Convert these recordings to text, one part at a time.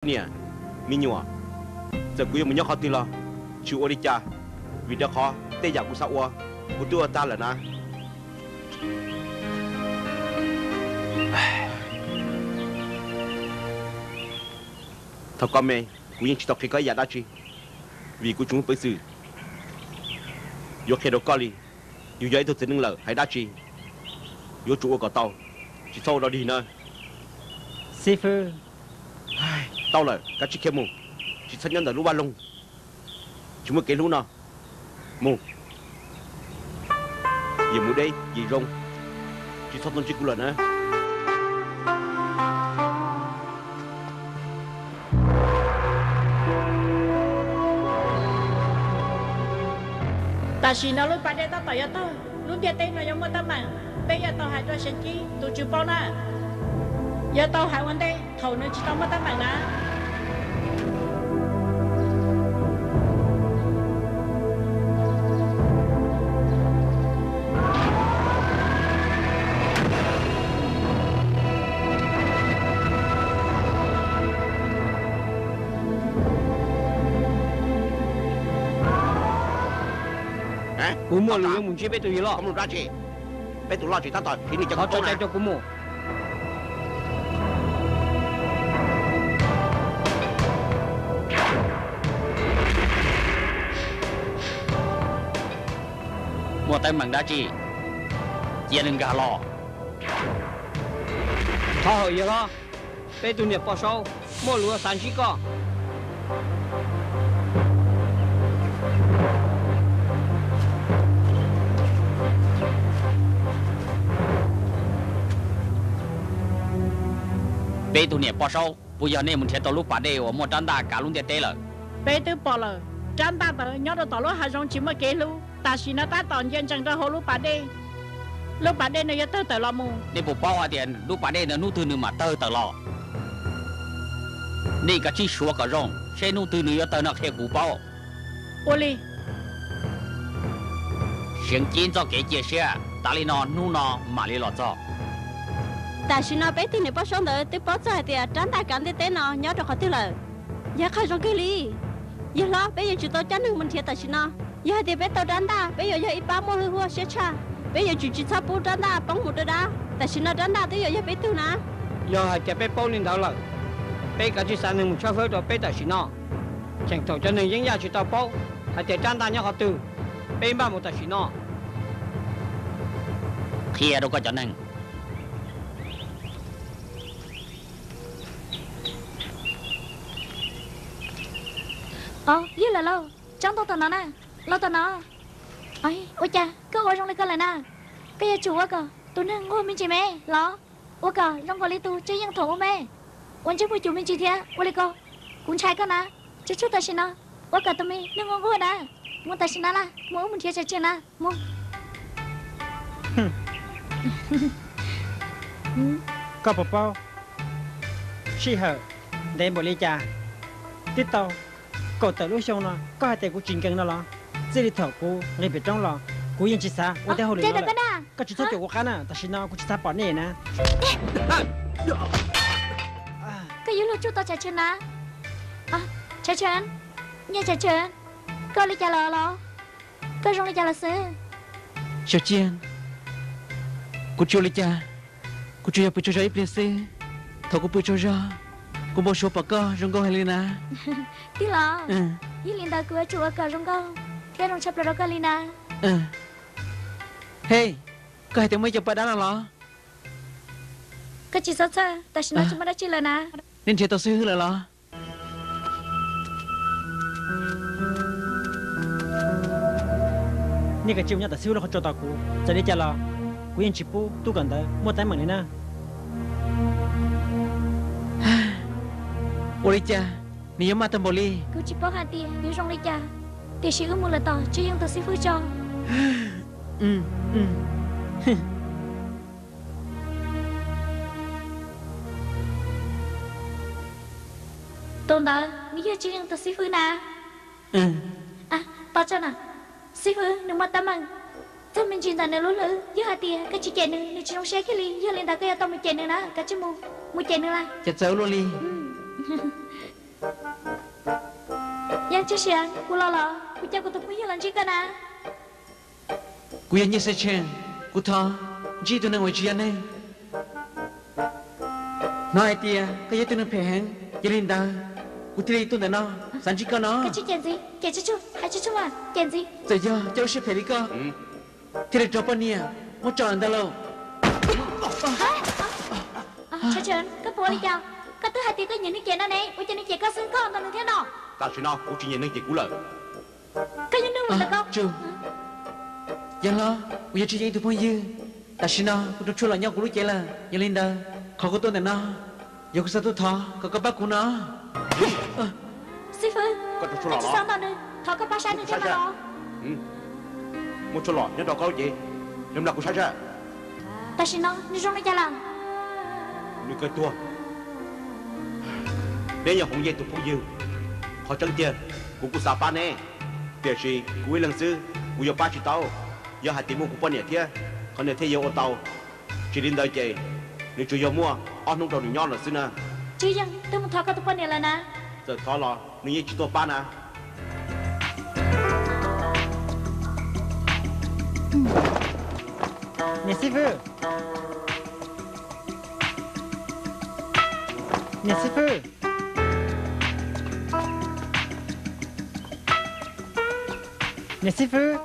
Niam, me nyuam, txawm kuv yuav mus nyob qhov twg los tsis ua li cas, vim rau qhov tej yam kuv xav ua, kuv twb ua tag lawm na. Thaum koj me, kuv yeej tsis tau qhia koj ib yam dab tsi, vim kuv tsis muaj peev xwm yuav qhia rau koj li. Yus yog ib tug txiv neej lawm, hais dab tsi yuav tsum ua kom tau, tsis txhob ua dog dig na. Xib fwb, tau lawm, kav tsij khiav mus, tsis txhob nyob ntawm lub vaj loog tsis muaj kev hlub no. Mus, yim mus deb yim zoo, tsis txhob tuaj ntsib kuv lawm na. Tam sim no lub pas dej tab tom yuav tawg, lub ntiaj teb no yuav muaj teeb meem, peb yuav tau hais rau Seev Kib tus tswv paub na. Yuav tau hais ua ntej thaum nws tsis tau muaj teeb meem na. Kuv muaj lus yuav mus ntsib peb tus yawg loj. Peb tus loj tseem tab tom siv nws cov, thov tso cai rau kuv mus. Muaj teeb meem dab tsi? Cia nws nkag los. Thov hawm yawg hlob, peb tus niam poj saub muaj lus yuav xav ntsib koj. Peb tus niam poj saub, puas yog nej mus nrhiav tau lub pas dej uas muaj rab ntaj kav lub ntiaj teb lawm? Peb twb pom lawm, rab ntaj ntawd nyob rau tom lub hav zoov tsis muaj kev hlub, tam sim no tab tom ncia ntsees rau hauv lub pas dej. Lub pas dej no yuav tawg tawm los mus. Nej puas paub hais tias lub pas dej ntawd hnub twg nws mam tawg tawm los? Nej kav tsij suav kom zoo, seb hnub twg nws yuav tawg no qhia kuv paub. Ua li. Seev Kib ntxoj kev cia siab, tas li no hnub no mam li los txog. Tam sim no peb tus niam poj saub ntawd twb paub txog hais tias rab ntaj kav ntiaj teb no nyob rau qhov twg lawm. Yog qhov zoo kawg li. Yawg hlob, peb yuav tsum tau coj neeg mus nrhiav tam sim no. Yog hais tias peb tau rab ntaj, peb yuav yog ib pab muaj hwj huaj siab tshaj. Peb yuav tsum tsis txhob pub rab ntaj poob mus rau dab. Tam sim no rab ntaj twb yuav yog peb tug na. Yog hais tias peb paub li ntawd lawm, peb kav tsij xa neeg mus tshawb fawb rau peb tam sim no. Tseem thaum cov neeg yeeb yaj tsis tau paub hais tias rab ntaj nyob qhov twg, peb npaj mus tam sim no. Qhia rau koj cov neeg. Os, yog lawm lauj, tsob ntoo tom no na, los tom no. Ua cas koj ua zoo li ko lawm na? Koj yuav tsum ua kom tus neeg nquag me ntsis me los, ua kom zoo nkaus li tus tsis yeej thaum ub me, ua ntsej muag cuv me ntsis thiab ua li ko. Kuv ntshai koj na, tsuag tsuag tam sim no, ua kom tus me neeg nquag nquag na. Mus tam sim no lawm, mus wb mus nrhiav Tshav Tswv na, mus. Koj puas paub, sij hawm ntev npaum li cas, twb tau kaum tawm lub xyoo no koj hais tias kuv tsis nkees no los? Txij li thaum kuv nqis pem roob los kuv yeej tsis xav ua tej hauj lwm no lawm. Koj tsis txhob cuam kuv qab na, tam sim no kuv tsis xav pom nej na. Koj yuav luag tsuj tau Tshav Tswv na. Tshav Tswv, niam Tshav Tswv, koj ua li cas lawm los? Koj zoo li cas lawm xwb? Xyov Tsiaj, kuv tsis ua li cas, kuv tsuas yog pw tsaug zog ib pliag xwb. Thaum kuv pw tsaug zog, kuv npau suav pom koj zoo nkauj heev li na. Tij laug, yog li ntawd kuv yuav tsum ua kom zoo nkauj thiab zoo tshaj plaws rau koj li na. Hej, koj hais tias muaj ib co paj dab no los? Koj tsis txhob txhawj, tam sim no tsis muaj dab tsi lawm na. Nej nrhiav tau xib hwb lawm los? Nej kav tsij mus nyob tom xib hwb lub qhov tsua tos kuv, txawm li cas los kuv yeej tsis pub tub kawm ntawv muaj teeb meem li na. Ua li cas nws yuav maj tag npaum li? Kuv tsis paub hais tias yuav zoo li cas, tiam sis wb mus lawm tos Tswv Yeej tus xib fwb tso. Tus ntawd nws yog Tswv Yeej tus xib fwb na. Tos tso na, xib fwb nws muaj teeb meem txog me ntsis ntawm nws lub hlwb, yog hais tias koj tsis cem nws, nws tsis zoo siab kiag li, yog li ntawd koj yuav tau mus cem nws na, kav tsij mus, mus cem nws lawm. Ces txawm ua luaj li. Yeej, tsis sia, kuv los los kuv coj kuv tus phooj ywg los ntsib koj na. Kuv yog Nyiaj Xaiv Tsheej, kuv thov ntsib tus neeg uas tsis yog neeg. Hnov hais tias koj yog ib tug neeg phem heev, yog li ntawd kuv thiaj li tuaj ntawm no xav ntsib koj no. Ces tsis tshua, hais tsis tshua, ces ntxiv. Txawm yog cov lub siab phem li koj thiaj li raug poj niam muab tso ntawd lauj. Koj puas ua li cas? Koj twb hais tias koj nyiam nws ces no ne, ua cas nws ces koj xwb koj ntau nws thiab no? Tam sim no kuv tsis nyiam neeg ces kuv lawm. Koj yog neeg ua ntawm koj. Yog los kuv yog Tswv Yeej ib tug phooj ywg, tam sim no kuv rau tshuaj los nyob kuv lub cev lawm, yog li ntawd qhov kuv tuaj ntawm no yog kuv xav tuaj thov kom koj pab kuv no. Xib fwb, koj tsis xav ntau nws, thov koj pab saib nws thiab mas los. Muab tshuaj los nyob rau koj lub cev, los nrog kuv saib saib. Tam sim no nws zoo li cas lawm? Nws kawg tuag. Neb yog Hoov Yej tus phooj ywg, qhov tseeb tiag kuv kuj xav pab neb, tiam sis kuv ib leeg xwb kuv yuav pab tsis tau. Yog hais tias muaj kuv poj niam thiab, qhov nws thiaj yuav ua tau. Tsis li ntawd ces nws tsuas yog muaj ob hnub rau nws nyob lawm xwb na. Tswv Yeej, twb mus thov koj tus poj niam lawm na. Txawm thov los nws yeej tsis tuaj pab na. Niam xib fwb, niam xib fwb, niam xib fwb.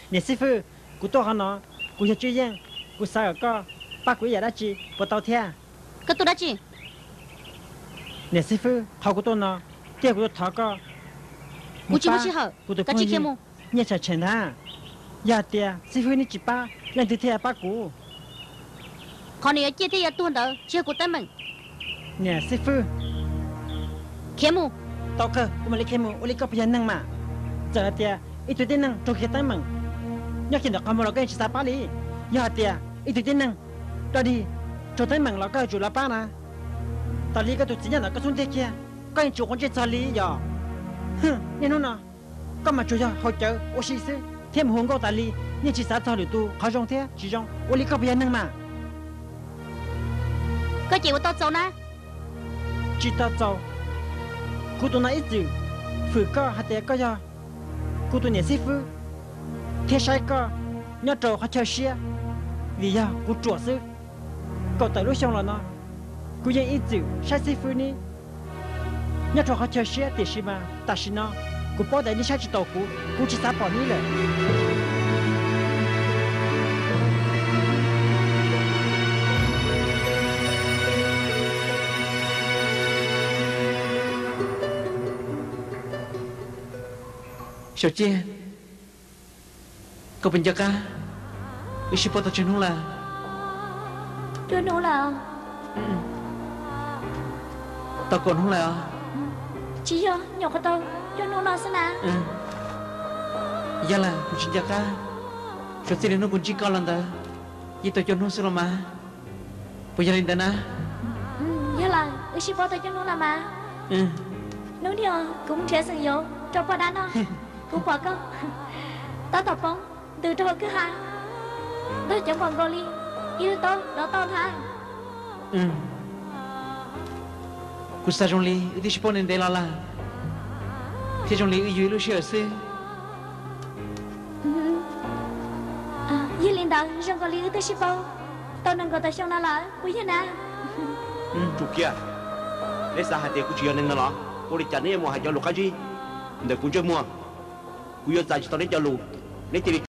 Niam xib fwb, kuv tuaj qhov no, kuv yog Tswv Yeej, kuv xav kom koj pab kuv ib yam dab tsi puas tau thiab? Koj tuaj dab tsi? Niam xib fwb, qhov kuv tuaj no, tiag kuv tuaj thov koj, kuv tsis muaj sij hawm, kuv tus phooj ywg Nyiaj Xaiv Tsheej ntag. Yog hais tias xib fwb neb tsis pab, leej twg thiaj pab kuv? Qhov nws yuav ciaj thiab yuav tuag ntawd tsis yog kuv teeb meem. Niam xib fwb, khiav mus. Tau kawg, kuv mam li khiav mus, ua li koj puas yog neeg mas? Txawm hais tias ib tug tib neeg raug kiag teeb meem, nyob kiag ntawm qhov muag los koj yeej tsis xav pab li. Yog hais tias ib tug tib neeg dog dig raug teeb meem los koj yuav tsum los pab na. Tas li koj tus txiv nyob ntawm koj xub ntiag kiag, koj yeej tsis quav ntsej txog li yom? Niaj hnub no koj mas tsuas yog haus cawv ua si xwb thiab mus hu nkauj tas li, yeej tsis xav txog lwm tus qhov zoo thiab tsis zoo, ua li koj puas yog neeg mas? Koj ces ua tau txaus na? Tsis tau txaus. Kuv tus no ib txwm hwm koj hais tias koj yog kuv tus niam xib fwb, thiab saib koj nyob rau qhov chaw siab, vim yog kuv ruam xwb. Kaum tawm lub xyoo los no, kuv yeej ib txwm saib xib fwb neb nyob rau qhov chaw siab, tiam sis mas tam sim no kuv paub tias neb saib tsis taus kuv, kuv tsis xav pom neb lawm. Saum Ciaj, koj puas nco qab wb sib paub tau tsawg hnub lawm? Cuaj hnub lawm. Tau kaum hnub lawm os. Tsis yog, nyuam qhuav tau cuaj hnub no xwb na. Yog lawm, kuv tsis nco qab. Suav txij li hnub kuv ntsib koj los ntawd yeej tau cuaj hnub xwb los mas. Puas yog li ntawd na? Yog lawm, wb sib paub tau cuaj hnub los mas. Hnub niag kuv mus nrhiav xeem yauv rau poj dab noj, kuv pom koj tab tom poob ntws rau hauv kwj ha, ntog cov npaum nkaus li ib lub taub dov toj ntag. Kuv xav zoo li wb twb sib paub ntev ntev los lawm, thiab zoo li wb yug ib lub sij hawm xwb. Yog li ntawd zoo nkaus li wb twb sib paub tau nees nkaum tawm xyoo no lawm puas yog na? Tsum kiag, neb xav hais tias kuv tsis yog neeg no los? Ua li cas neb yuav mus hais cov lus qab zib ntawm kuv ntsej muag? Kuv yuav txais tsis tau neb cov lus, neb cia li